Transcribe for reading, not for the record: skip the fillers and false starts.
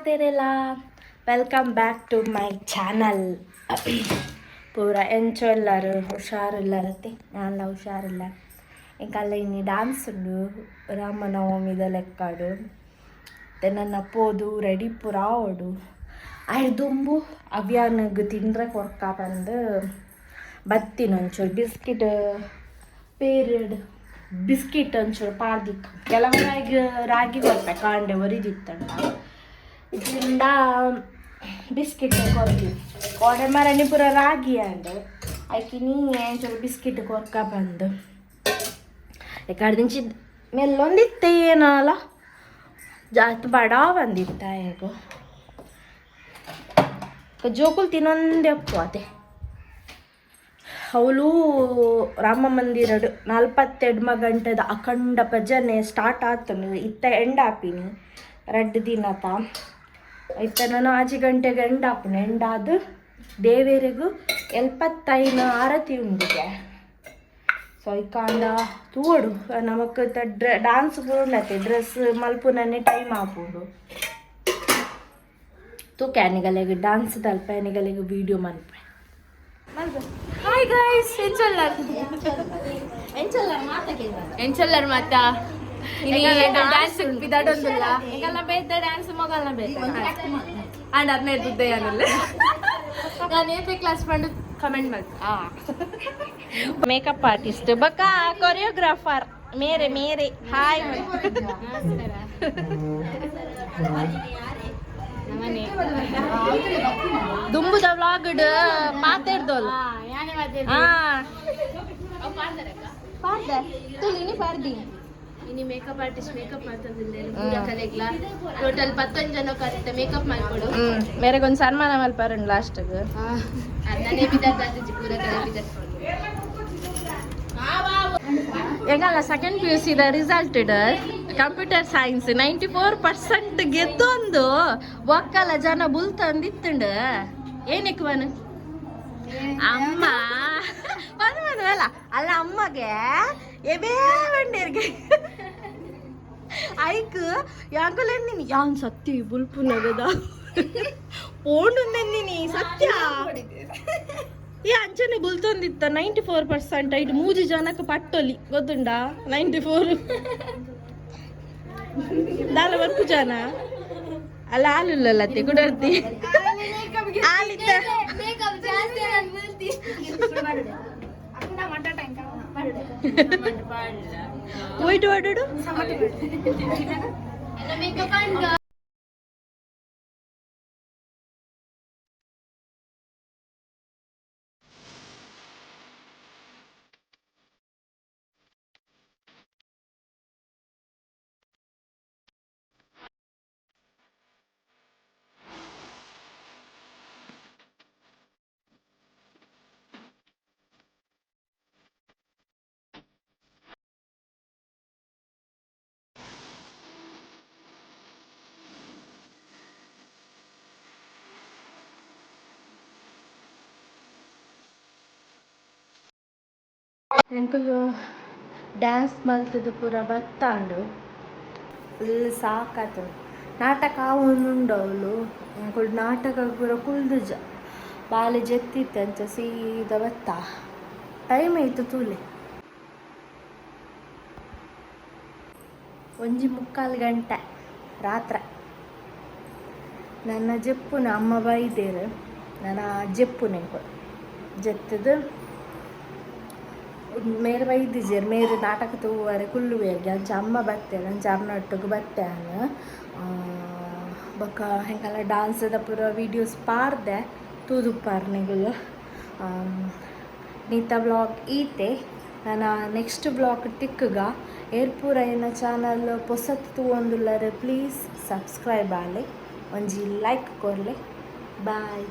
ಮಾತೆರೆಲ, welcome back to my channel. ಪೂರ ಎಂಚ ಎಲ್ಲರು? ಹುಷಾರಿಲ್ಲರತ್ತೆ? ನಾನ್ಲ ಹುಷಾರಿಲ್ಲ. ಎಂಕಲ್ಲ ಇನಿ ಡಾನ್ಸ್ ಉಂಡು, ರಾಮನವಮಿದ ಲೆಕ್ಕಡು. ನನ್ನ ಪೋದು ರೆಡಿ ಪೂರ ಆವೊಡು. ಆಯ್ಡ್ ದುಂಬು ಅವ್ಯಾನಗ್ ತಿಂಡ್ರೆ ಕೊರ್ಕ ಪಂದ್ ಬತ್ತಿನ. ಒಂಚೂರು ಬಿಸ್ಕಿಟ್ ಪೇರಿಡ್ ಬಿಸ್ಕಿಟ್ ಒಂಚೂರು ಪಾರ್ದಿಕ್ಕ. ಕೆಲವರಾಗಿ ರಾಗಿ ಕೊರ್ಪೆ, ಕಾಂಡೆ ಒರಿದಿತ್ತಂಡ. ಇತ್ತಿಂಡ ಬಿಸ್ಕಿಟ್ ಕೊರ್ಪಿ. ಕೋಡೆ ಮರಣಿ ಪೂರ ರಾಗಿ ಅಂಡ್ ಐಕಿನಿ ಒಂಚೂರು ಬಿಸ್ಕಿಟ್ ಕೊರ್ಕ ಬಂದು. ಎಕಡ್ದಿಂಚಿ ಮೆಲ್ಲೊಂದಿತ್ತೆ ಏನಲ್ಲ, ಜಾಸ್ತಿ ಬಡ ಬಂದಿತ್ತ. ಹೇಗೋ ಜೋಕುಲು ತಿನ್ನೊಂದೇ ಅಪ್ಪು ಅತೆ. ಅವಳು ರಾಮ ಮಂದಿರಡ್ 48 ಗಂಟೆದ ಅಖಂಡ ಭಜನೆ ಸ್ಟಾರ್ಟ್ ಆತನು. ಇತ್ತ ಎಂಡ್ ಆಪಿನಿ ರಡ್ಡ್ ದಿನತ. ಇತ್ತ ನಾನು 6 ಗಂಟೆಗೆ ಎಂಡ್ ಆಪುನು. ಎಂಡಾದ್ ದೇವೆರೆಗು 75 ಆರತಿ ಉಂಡಿಗೆ. ಸೊ ಇಕ್ಕಾಂಡ ತೂವೊಡು. ನಮಕ್ ಡಾನ್ಸ್ ಪೂರ ಡ್ರೆಸ್ ಮಲ್ಪುನನೆ ಟೈಮ್ ಆಪುಂಡು. ತೂಕೆ, ಅನಿಗಲೆಗ್ ಡಾನ್ಸ್ ತಲ್ಪ, ಅನಿಗಲೆಗ್ ವೀಡಿಯೋ ಮನ್ಪೆ. ಹಾಯ್ ಗೈಸ್, ಎಂಚೊಲ್ಲರ್? ಎಂಚೊಲ್ಲರ್ ಮಾತ? ಡ್ಯಾನ್ಸ್ ಬಿದಾಡೊಂದುಲ್ಲ. ಎಂಕಲ್ನ ಬೇತೆ ಡ್ಯಾನ್ಸ್, ಮೊಗಲ್ನ ಬೇತೆ. ಅಂಡ್ 15 ದುಡ್ಡು ನಾನು ಏತೆ class Pandu comment ಮಲ್ತ. Make-up artist ಬಕ್ಕ ಕೊರಿಯೋಗ್ರಾಫರ್ ಮೇರೆ ಮೇರೆ, ಹಾಯ್. ದುಂಬುದ ವ್ಲಾಗ್ ಮಾತಾಡ್ದೋಲ್. ಹಾ, ಪಾರ್ದೆ ತುಳಿನಿ ಪಾರ್ದಿ. ಇನಿ ಮೇಕಪ್ ಆರ್ಟಿಸ್ಟ್ ಮೇಕಪ್ ಮಾಡ್ತಂದಿಲ್ಲ ಪೂರ ಕಲೆಗ್ಲ. ಟೋಟಲ್ 11 ಜನ ಕರೆಕ್ಟ್ ಮೇಕಪ್ ಮಾಡ್ಕೊಡು. ಹ್ಮ್, ಮೇರೆಗೊಂದು ಸನ್ಮಾನ ಮಲ್ಪಾರಂಡ್ ಲಾಸ್ಟ್ಗ್. ನಾನೇ ಬಿದ್ದಾಡ್ತಿದ್ದೆ, ಪೂರ ಕಲೆ ಬಿದ್ದಾಡ್. ಎಂಗಲ್ಲ ಸೆಕೆಂಡ್ ಪಿ ಯು ಸಿದ ರಿಸಲ್ಟ್, ಕಂಪ್ಯೂಟರ್ ಸೈನ್ಸ್ 94% ಗೆದ್ದೊಂದು ಒಕ್ಕಲ ಜನ ಬುಲ್ತಂದಿತ್ತುಂಡು. ಏನಕ್ಕೆ ಮನು ಅಮ್ಮ ಬಂದು ಬಂದು ಅಲ್ಲ ಅಲ್ಲ, ಅಮ್ಮಗೆ ಎಬೇ ಬಂಡೇರ್ಗೆ ಐಕ್ ಯಾಂಕುಲೆಂದಿನಿ. ಯಾನ್ ಸತ್ಯ ಬುಲ್ಪುನಗದ ಪೋಂಡುಂದೆಂದಿನಿ ಸತ್ಯ. ಏ, ಅಂಚನೆ ಬುಲ್ತೊಂದಿತ್ತ. 94% ಐಟ್ ಮೂಜಿ ಜನಕ್ಕೆ ಪಟ್ಟೊಲಿ, ಗೊತ್ತುಂಡಾ? 94 ದಾಲ ಬರ್ಪು ಜನ ಅಲ್ಲ. ಹಾಲುಲ್ಲತ್ತೆ ಕುಡರ್ತಿ ಆಲಿತ್ತ. ಮೇಕಪ್ ಜಾಸ್ತಿ ನಾನು ಬುಲ್ತಿ. ಹೋಯ್ಟು ವಾಡುಡು. ಮೇಕಪ್ ಅಂಡ್ ಎಂಕುಲು ಡ್ಯಾನ್ಸ್ ಮಲ್ತದ ಪೂರ ಬತ್ತಾಂಡು. ಫುಲ್ ಸಾಕಾತುಂಡು. ನಾಟಕ ಆವೊಂದುಂಡು ಅವಳು. ಎಂಕುಲು ನಾಟಕ ಪೂರ ಕುಲ್ದುಜ, ಬಾಲೆ ಜೆತ್ತಿತ್ತೆ, ಅಂಚ ಸೀದಾ ಬತ್ತ. ಟೈಮ್ ಆಯ್ತು ತೂಲೆ, 1:45 ಗಂಟೆ ರಾತ್ರಿ. ನನ್ನ ಜೆಪ್ಪುನ ಅಮ್ಮ ಬೈದೇರು. ನನ್ನ ಜೆಪ್ಪುನ ಎಂಕುಲು ಜೆತ್ತದು ಮೇರೆ ಬೈದಿಜೆರ್. ಮೇರೆ ನಾಟಕ ತೂವರೆ ಕುಲ್ಲುವೆರ್ಗೆ, ಅಂಚ ಅಮ್ಮ ಬತ್ತೆರ್, ಅಂಚ ಅಮ್ಮನೊಟ್ಟುಗು ಬತ್ತೆ ಆನ್. ಬೊಕ್ಕ ಎಂಕಲ್ನ ಡಾನ್ಸ್ದ ಪೂರ ವೀಡಿಯೋಸ್ ಪಾರ್ದೆ, ತೂದುಪ್ಪಾರ್ ನಿಗುಲು. ನೀತ ವ್ಲಾಗ್ ಈತೆ. ನನ್ನ ನೆಕ್ಸ್ಟ್ ವ್ಲಾಗ್ ತಿಕ್ಕುಗ. ಏರ್ಪೂರ ಎನ್ನ ಚಾನಲ್ ಪೊಸತ್ ತೂವೊಂದುಲ್ಲರ್, ಪ್ಲೀಸ್ ಸಬ್ಸ್ಕ್ರೈಬ್ ಆಲೆ, ಒಂಜಿ ಲೈಕ್ ಕೊರ್ಲೆ. ಬಾಯ್.